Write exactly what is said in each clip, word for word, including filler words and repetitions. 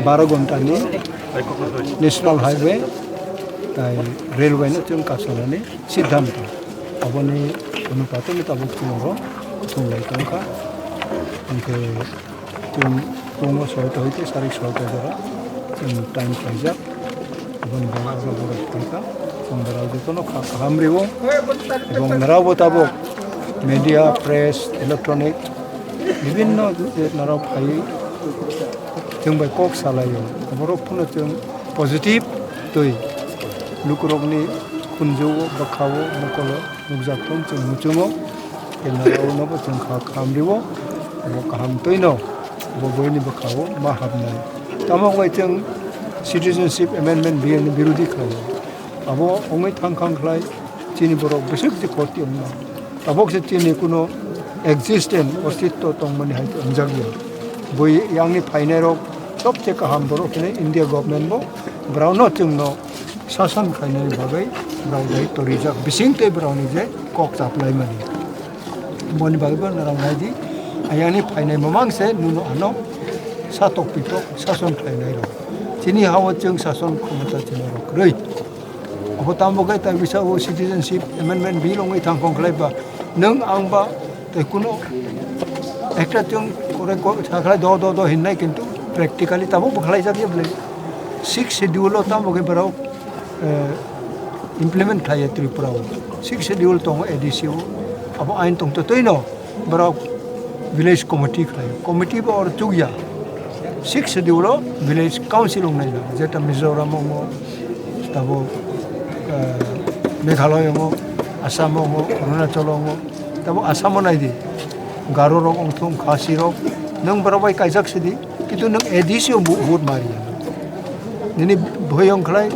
Baro ghonta ni National Highway tai railway no chwng kasanani siddhanto. Aboni onupatoni tabuk chwng oro thunglai tongkha. Hwnkhe chwng phungo soita hoite sarik soita jora chwng time khlaijak. Aboni bagwi oro borok phaikha. Chwng borok jotono kha kaham rwo. Ebong norokbo tabuk media, press, electronic bibinno je norok phaiwi chwng bai kok salaio. Borok phano chwng positive twi lukurokni khunju-o, bwkha-o, mokolo nukjak thung chwng muchungo. Tei noroknobo chwng kha kaham rwo. Obo kaham twino bo boini bwkha-o ma habnai. Tamo wngwi chwng Citizenship Amendment Bill ni birodhi khlaio. Abo wngwi thang khang khlai chini borok bwswk je khoti wngma. Tabok se chini kuno existence, ostitto tongmani hai wngjakya. Bui yangni phainairok sobse kaham borok hwnwi India government bo borokno chwngno sason khainani bagwi borok daitto rijak. Bising tei borokni je kok chaplaimani. Boni bagwi bo norok nai di, ayangni phainai mamang se nuno ano satok pitok sason khlainairok. Chini ha-o chwng sason khomota chini rok kwrwi. Abo tamo khe tai bisa o Citizenship Amendment Bill wngwi thang khong khlai ba, nwng ang ba tei kuno ekta chwng kore ko sakhlai do do do hinnai, kintu practically tabuk bo khlai jak ya bwlai. Sixth Schedule o tamo khe borok, eh, implement khlai ya Tripura o. Sixth Schedule tongo A D C o. Abo ain tong to twi no. Borok village committee khlai, committee bo oro chukya. Sixth Schedule o village council wngnai, jeta Mizoram wngo, tabo, eh, Meghalaya wngo, Assam wngo, Arunachal wngo, tabo Assam o nai di, Garo rok wngthung, Khasi rok, nwng borok bai kaijak sidi. Kintu nwng A D C o bu-, vote ma riya. Nini bwsai wng khlai,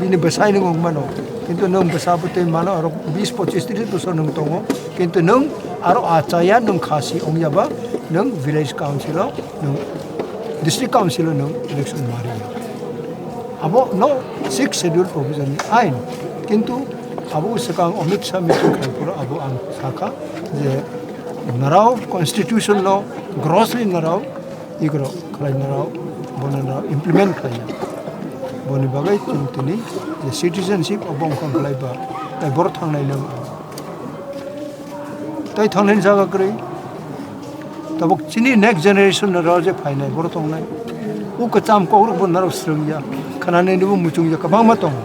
bini bwsai nwng wng mano. Kintu nwng bwsa bwtwi mano, aro bis pochis tris bosor nwng tongo. Kintu nwng aro achaya nwng khasi wngya ba nwng village council o, nwng district council o nwng election ma riya. Abo no Sixth Schedule provision ni ain. Kintu abo swkang Amit Shah meeting khai phuru abo ang sakha je narao constitution no grossly narao ignore khlainarok, bono implement khlaiya. Boni bagwi chwng tini je citizenship o bongkhong khlai ba, tai borok thangnai nang. Tai thangnai jaga kwrwi. Tabuk chini next generation no rw je phainai borok tongnai. U kwcham kokrok bo narok swrwngya, khanani bo muchungya, kwbangma tongo.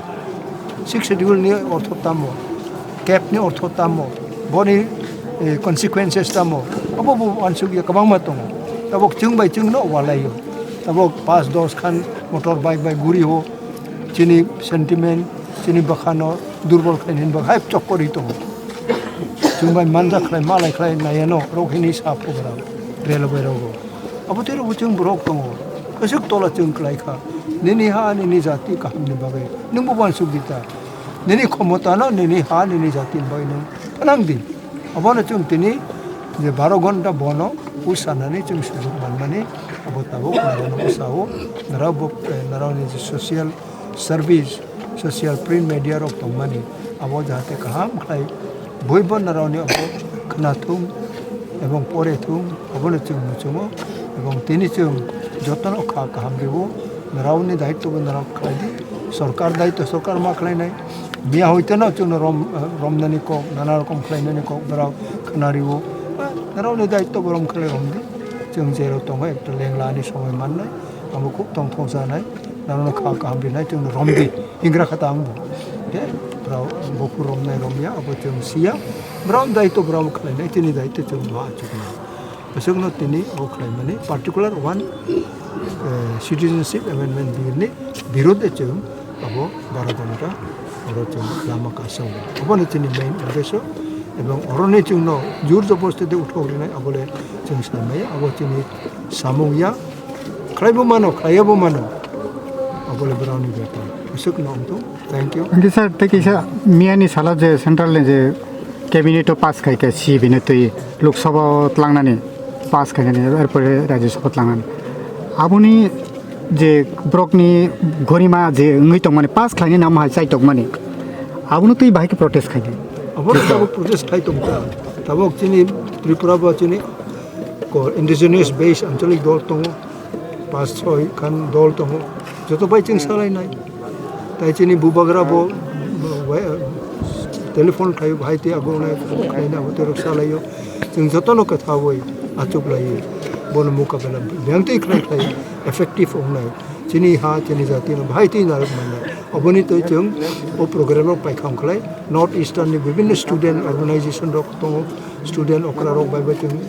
Sixth Schedule ni ortho tamo, cap ni ortho tamo, boni, eh, consequences tamo, abo bo uansukya kwbangma tongo. Tabuk chwng bai chwng no ualaio. Tabuk paanch dos khan motor bike bai guri o, chini sentiment, chini bwkha no durbol khlai ni hinba hai chokori tongo. Chwng bai manja khlai, malai khlai naiya no, rok hini sa program, railway rogo. Abo tei rok chwng borok tongo. Aswk tola chwng khlai kha. Nini ha, nini jati kaham ni bagwi. Nwng bo uansuk di ta. Nini khomota no, nini ha, nini jati ni bagwi nwng phanang di. Abono chwng tini je baro ghonta bono usanani chwng sujuk manmani, abo tabuk naraino usao, nara bo, eh, naraoni je social service, social print media rok tongmani, abo jahate kaham khlai buibo naraoni abo khwnathung ebong porethung, abono chwng muchungo, ebong tini chwng jotono kha kaham rwo, naraoni daitwbo narao khlai di, sorkar daitw sorkar ma khlainai, miya hoiteno chwngno rom-, romnani kok, nana rokom khlainani kok, borok khwna rwo, naraoni daitwbo rom khlai romdi, chwng jerok tongo ekta lengla ani somoi mannai, amo khub tongthok janai. Nanono kha kaham rinai chwngno romdi, hingra kha ta ang bo. Khe borok buphur romnai romya abo chwng siya. Borok daitw borok khlainai chini daitw chwng bo achuknai. Aswkno tini abo khlaimani particular one, eh, Citizenship Amendment Bill ni birudhe chwng abo baro ghonta oro chwng lama kasao. Abono chini main uddesho ebong oroni chwngno jur jobosti de uthok rinai abole chwng sanmaya abo chini samung ya. Khlaibo mano, khlaiya bo mano. Abole borokni bepar. Aswk no wngthung. Thank you. Hwnkhe sir, tei kisa miyani salo je central ni je cabinet o pass khai kha C B ni twi Lok Sabha o tlangnani pass khainani, erpore Rajya Sabha tlangnani. Aboni je borokni gorima je wngwi tongmani, pass khlainani amo hai chaitokmani. Abono twi bahai khe protest khainai. Abo tabuk protest khai tongkha. Tabuk chini Tripura bo chini ko indigenous based anchalik dol tongo. Pas soi khan dol tongo, joto bai chwng salainai. Tai chini bubagra bo, bo, telephone khlaio, bhai twi abo nai, khlaina abo tei rok salaio. Chwng jotono kwthawi achuk laiwi bono mukabela biyang twi khlai khlai effective wngnai. Chini ha, chini jati no bhai twi narwk mannai. Oboni twi chwng o program rok paikha wngkhlai North Eastern ni bibhinno student organization rok tongo, student okra rok bai bo chwng,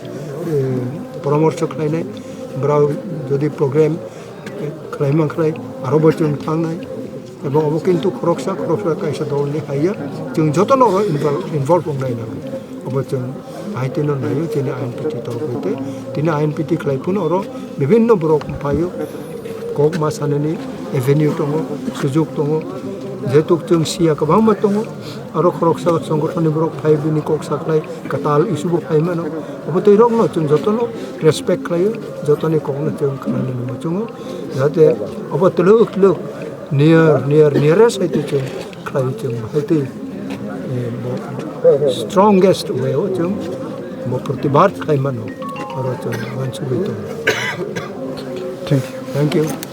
eh, poramorso khlainai. Brao jodi program khlai mankhlai, aro bo chwng thangnai. Ebong obo kintu khoroksa khoroksa kaisa dol ni haiya, chwng jotono oro involve, involve wngnai nango. Obo chwng hai tino naio chini I N P T torof hoite. Tini I N P T khlai phano oro bibhinno borok phaio, kok ma sanani avenue tongo, sujuk tongo. Jehetu chwng siya kwbangma tongo, aro khoroksa songothonni borok phai bini kok sakhlai kwtal issue bo phai mano. Obo twi rokno chwng jotono respect khlaio, jotoni kokno chwng khnanani muchungo, jahate obo twlwk twlwk near, near, nearest hai twi chwng khlai chwng hai twi, eh, bo strongest way o chwng bo protibad khlai mano, oro chwng uansugwi tongo. Thank you. Thank you.